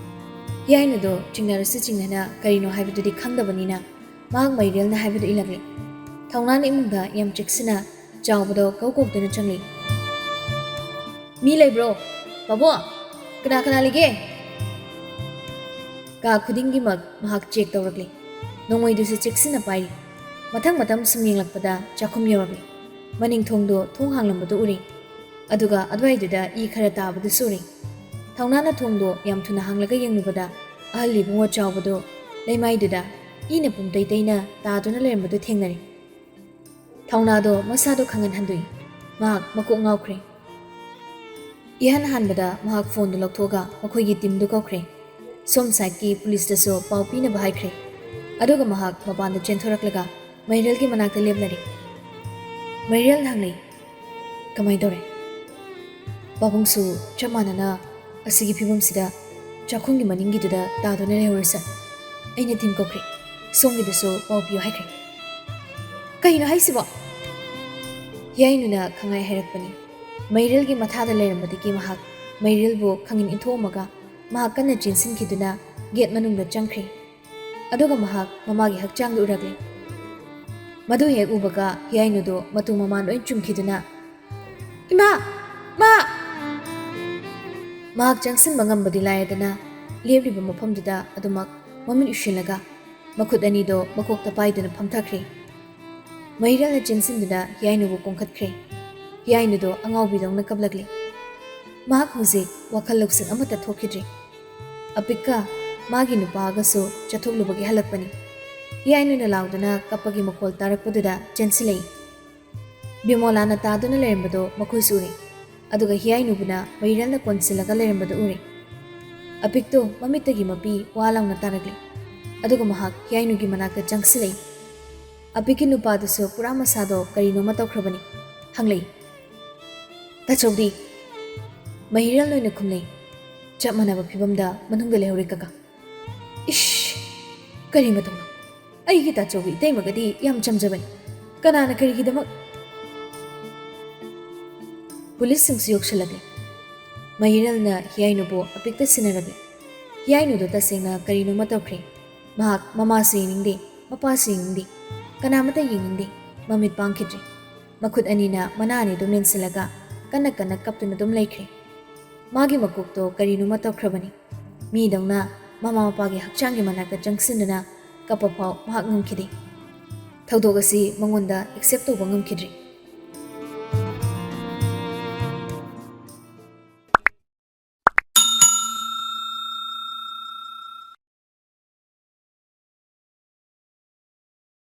ꯍꯤꯌꯥꯏꯅꯨꯗꯣ ꯆꯤꯡꯅꯔꯁꯨ ꯆꯤꯡꯅꯅ ꯀꯔꯤꯅꯣ ꯍꯥꯏꯕꯗꯨꯗꯤ ꯈꯪꯗꯕꯅꯤꯅ ꯃꯍꯥꯛ ꯃꯍꯤꯔꯦꯜꯅ ꯍꯥꯏꯕꯗꯨ ꯏꯜꯂꯛꯂꯦ꯫ ꯊꯧꯅꯥꯅ ꯏꯃꯨꯡꯗ ꯌꯥꯝ ꯆꯦꯛꯁꯤꯟꯅ ꯆꯥꯎꯕꯗꯣ ꯀꯧ ꯀꯧꯗꯨꯅ ꯆꯪꯂꯛꯏ꯫ "ꯃꯤ ꯂꯩꯕ꯭ꯔꯣ? ꯄꯥꯕꯨꯡ, ꯀꯅꯥ ꯀꯅꯥ ꯂꯩꯒꯦ?" ꯀꯥ ꯈꯨꯗꯤꯡꯒꯤꯃꯛ ꯃꯍꯥꯛ ꯆꯦꯛ ꯇꯧꯔꯛꯂꯤ꯫ ꯅꯣꯡꯃꯩꯗꯨꯁꯨ ꯆꯦꯛꯁꯤꯟꯅ ꯄꯥꯏꯔꯤ꯫ ꯃꯊꯪ ꯃꯊꯪ ꯁꯨꯝ ꯌꯦꯡꯂꯛꯄꯗ ꯆꯥꯛꯈꯨꯝ ꯌꯧꯔꯛꯂꯤ꯫ ꯃꯅꯤꯡ ꯊꯣꯡꯗꯣ ꯊꯣꯡ ꯍꯥꯡꯂꯝꯕꯗꯨ ꯎꯔꯤ꯫ ꯑꯗꯨꯒ ꯑꯗꯨꯋꯥꯏꯗꯨꯗ ꯏ ꯈꯔ ꯇꯥꯕꯗꯨꯁꯨ ꯎꯔꯤ꯫ ꯊꯧꯅꯥꯅ ꯊꯣꯡꯗꯣ ꯌꯥꯝ ꯊꯨꯅ ꯍꯥꯡꯂꯒ ꯌꯦꯡꯂꯨꯕꯗ ꯑꯍꯜ ꯏꯕꯨꯡꯉꯣ ꯆꯥꯎꯕꯗꯣ ꯂꯩꯃꯥꯏꯗꯨꯗ ꯏꯅ ꯄꯨꯝꯇꯩ ꯇꯩꯅ ꯇꯥꯗꯨꯅ ꯂꯩꯔꯝꯕꯗꯨ ꯊꯦꯡꯅꯔꯦ꯫ ꯊꯧꯅꯥꯗꯣ ꯃꯁꯥꯗꯣ ꯈꯪꯍꯟꯍꯟꯗꯣꯛꯏ꯫ ꯃꯍꯥꯛ ꯃꯀꯣꯛ ꯉꯥꯎꯈ꯭ꯔꯦ꯫ ꯏꯍꯥꯟ ꯍꯥꯟꯕꯗ ꯃꯍꯥꯛ ꯐꯣꯟꯗꯨ ꯂꯧꯊꯣꯛꯑꯒ ꯃꯈꯣꯏꯒꯤ ꯇꯤꯝꯗꯨ ꯀꯧꯈ꯭ꯔꯦ꯫ ꯁꯣꯝ ꯁꯥꯏꯠꯀꯤ ꯄꯨꯂꯤꯁꯇꯁꯨ ꯄꯥꯎ ꯄꯤꯅꯕ ꯍꯥꯏꯈ꯭ꯔꯦ꯫ ꯑꯗꯨꯒ ꯃꯍꯥꯛ ꯃꯄꯥꯟꯗ ꯆꯦꯟꯊꯣꯔꯛꯂꯒ ꯃꯩꯔꯦꯜꯒꯤ ꯃꯅꯥꯛꯇ ꯂꯦꯞꯂꯔꯦ꯫ ꯃꯩꯔꯦꯜꯅ ꯍꯪꯂꯛꯏ, "ꯀꯃꯥꯏ ꯇꯧꯔꯦ?" "ꯄꯥꯕꯨꯡꯁꯨ ꯆꯞ ꯃꯥꯟꯅꯅ ꯑꯁꯤꯒꯤ ꯐꯤꯕꯝꯁꯤꯗ ꯆꯥꯛꯈꯨꯝꯒꯤ ꯃꯅꯤꯡꯒꯤꯗꯨꯗ ꯇꯥꯗꯨꯅ ꯂꯩꯍꯧꯔꯦ ꯁꯥꯔ꯫ ꯑꯩꯅ ꯊꯤꯟ ꯀꯧꯈ꯭ꯔꯦ, ꯁꯣꯝꯒꯤꯗꯁꯨ ꯄꯥꯎ ꯄꯤꯌꯨ ꯍꯥꯏꯈ꯭ꯔꯦ"꯫ "ꯀꯩꯅꯣ ꯍꯥꯏꯁꯤꯕꯣ?" ꯍꯤꯌꯥꯏꯅꯨꯅ ꯈꯪꯍꯥꯏ ꯍꯥꯏꯔꯛꯄꯅꯤ꯫ ꯃꯩꯔꯦꯜꯒꯤ ꯃꯊꯥꯗ ꯂꯩꯔꯝꯕꯗꯒꯤ ꯃꯍꯥꯛ ꯃꯩꯔꯦꯜꯕꯨ ꯈꯪꯏꯟ ꯏꯟꯊꯣꯛꯑꯝꯃꯒ ꯃꯍꯥꯛ ꯀꯟꯅ ꯆꯦꯟꯁꯤꯟꯈꯤꯗꯨꯅ ꯒꯦꯠ ꯃꯅꯨꯡꯗ ꯆꯪꯈ꯭ꯔꯦ꯫ ꯑꯗꯨꯒ ꯃꯍꯥꯛ ꯃꯃꯥꯒꯤ ꯍꯛꯆꯥꯡꯗꯨ ꯎꯔꯛꯂꯦ꯫ ꯃꯗꯨ ꯍꯦꯛ ꯎꯕꯒ ꯍꯤꯌꯥꯏꯅꯨꯗꯨ ꯃꯇꯨ ꯃꯃꯥꯟ ꯂꯣꯏ ꯆꯨꯝꯈꯤꯗꯨꯅ, "ꯏꯃꯥ! ꯃꯥ!" ꯃꯍꯥꯛ ꯆꯪꯁꯤꯟꯕ ꯉꯝꯕꯗꯤ ꯂꯥꯏꯔꯗꯅ ꯂꯦꯞꯂꯤꯕ ꯃꯐꯝꯗꯨꯗ ꯑꯗꯨꯃꯛ ꯃꯃꯤꯠ ꯎꯏꯁꯤꯜꯂꯒ ꯃꯈꯨꯠ ꯑꯅꯤꯗꯣ ꯃꯀꯣꯛꯇ ꯄꯥꯏꯗꯨꯅ ꯐꯝꯊꯈ꯭ꯔꯦ꯫ ꯃꯩꯔꯦꯜꯅ ꯆꯦꯟꯁꯤꯟꯗꯨꯅ ꯍꯤꯌꯥꯏꯅꯨꯕꯨ ꯀꯣꯡꯈꯠꯈ꯭ꯔꯦ꯫ ꯍꯤꯌꯥꯏꯅꯨꯗꯣ ꯑꯉꯥꯎꯕꯤꯗꯧꯅ ꯀꯞꯂꯛꯂꯤ꯫ ꯃꯍꯥꯛ ꯍꯧꯖꯤꯛ ꯋꯥꯈꯜ ꯂꯧꯁꯤꯡ ꯑꯃꯠꯇ ꯊꯣꯛꯈꯤꯗ꯭ꯔꯦ꯫ ꯑꯄꯤꯛꯀ ꯃꯥꯒꯤ ꯅꯨꯄꯥꯒꯁꯨ ꯆꯠꯊꯣꯛꯂꯨꯕꯒꯤ ꯍꯜꯂꯛꯄꯅꯤ꯫ ꯍꯤꯌꯥꯏꯅꯨꯅ ꯂꯥꯎꯗꯨꯅ ꯀꯞꯄꯒꯤ ꯃꯈꯣꯜ ꯇꯥꯔꯛꯄꯗꯨꯗ ꯆꯦꯟꯁꯤꯜꯂꯛꯏ꯫ ꯕꯤꯃꯣꯂꯥꯅ ꯇꯥꯗꯨꯅ ꯂꯩꯔꯝꯕꯗꯣ ꯃꯈꯣꯏꯁꯨ ꯎꯔꯦ꯫ ꯑꯗꯨꯒ ꯍꯤꯌꯥꯏꯅꯨꯕꯨꯅ ꯃꯩꯔꯦꯜꯅ ꯀꯣꯟꯁꯤꯜꯂꯒ ꯂꯩꯔꯝꯕꯗꯨ ꯎꯔꯦ꯫ ꯑꯄꯤꯛꯇꯣ ꯃꯃꯤꯠꯇꯒꯤ ꯃꯄꯤ ꯋꯥ ꯂꯥꯎꯅ ꯇꯥꯔꯛꯂꯦ꯫ ꯑꯗꯨꯒ ꯃꯍꯥꯛ ꯍꯤꯌꯥꯏꯅꯨꯒꯤ ꯃꯅꯥꯛꯇ ꯆꯪꯁꯤꯜꯂꯛꯏ꯫ ꯑꯄꯤꯛꯀꯤ ꯅꯨꯄꯥꯗꯨꯁꯨ ꯄꯨꯔꯥ ꯃꯁꯥꯗꯣ ꯀꯔꯤꯅꯣꯃ ꯇꯧꯈ꯭ꯔꯕꯅꯤ꯫ ꯍꯪꯂꯛꯏ, "ꯇꯥꯆꯧꯗꯤ?" ꯃꯍꯤꯔꯦꯜ ꯑꯣꯏꯅ ꯈꯨꯝꯂꯛꯏ, "ꯆꯞ ꯃꯥꯟꯅꯕ ꯐꯤꯕꯝꯗ ꯃꯅꯨꯡꯗ ꯂꯩꯍꯧꯔꯦ ꯀꯀꯥ"꯫ "ꯏꯁ! ꯀꯔꯤ ꯃꯇꯧꯅꯣ? ꯑꯩꯒꯤ ꯇꯥꯆꯧꯒꯤ ꯏꯇꯩꯃꯒꯗꯤ ꯌꯥꯝ ꯆꯝꯖꯕꯅꯤ꯫ ꯀꯅꯥꯅ ꯀꯔꯤꯒꯤꯗꯃꯛ?" ꯄꯨꯂꯤꯁꯁꯤꯡꯁꯨ ꯌꯧꯁꯤꯜꯂꯛꯂꯦ꯫ ꯃꯍꯤꯔꯦꯜꯅ ꯍꯤꯌꯥꯏꯅꯨꯕꯨ ꯑꯄꯤꯛꯇ ꯁꯤꯟꯅꯔꯝꯃꯤ꯫ ꯍꯤꯌꯥꯏꯅꯨꯗꯣ ꯇꯁꯦꯡꯅ ꯀꯔꯤꯅꯣꯃ ꯇꯧꯈ꯭ꯔꯦ꯫ ꯃꯍꯥꯛ ꯃꯃꯥꯁꯨ ꯌꯦꯡꯅꯤꯡꯗꯦ, ꯃꯄꯥꯁꯨ ꯌꯦꯡꯅꯤꯡꯗꯦ, ꯀꯅꯥꯃꯠꯇ ꯌꯦꯡꯅꯤꯡꯗꯦ꯫ ꯃꯃꯤꯠ ꯄꯥꯡꯈꯤꯗ꯭ꯔꯦ꯫ ꯃꯈꯨꯠ ꯑꯅꯤꯅ ꯃꯅꯥ ꯑꯅꯤꯗꯨ ꯃꯦꯟꯁꯤꯜꯂꯒ ꯀꯟꯅ ꯀꯟꯅ ꯀꯞꯇꯨꯅ ꯑꯗꯨꯝ ꯂꯩꯈ꯭ꯔꯦ꯫ ꯃꯥꯒꯤ ꯃꯀꯣꯛꯇꯣ ꯀꯔꯤꯅꯣꯃ ꯇꯧꯈ꯭ꯔꯕꯅꯤ꯫ ꯃꯤꯗꯧꯅ ꯃꯃꯥ ꯃꯄꯥꯒꯤ ꯍꯛꯆꯥꯡꯒꯤ ꯃꯅꯥꯛꯇ ꯆꯪꯁꯤꯟꯗꯨꯅ ꯀꯞꯄ ꯐꯥꯎ ꯃꯍꯥꯛ ꯉꯝꯈꯤꯗꯦ꯫ ꯊꯧꯗꯣꯛ ꯑꯁꯤ ꯃꯉꯣꯟꯗ ꯑꯦꯛꯁꯦꯞ ꯇꯧꯕ ꯉꯝꯈꯤꯗ꯭ꯔꯤ꯫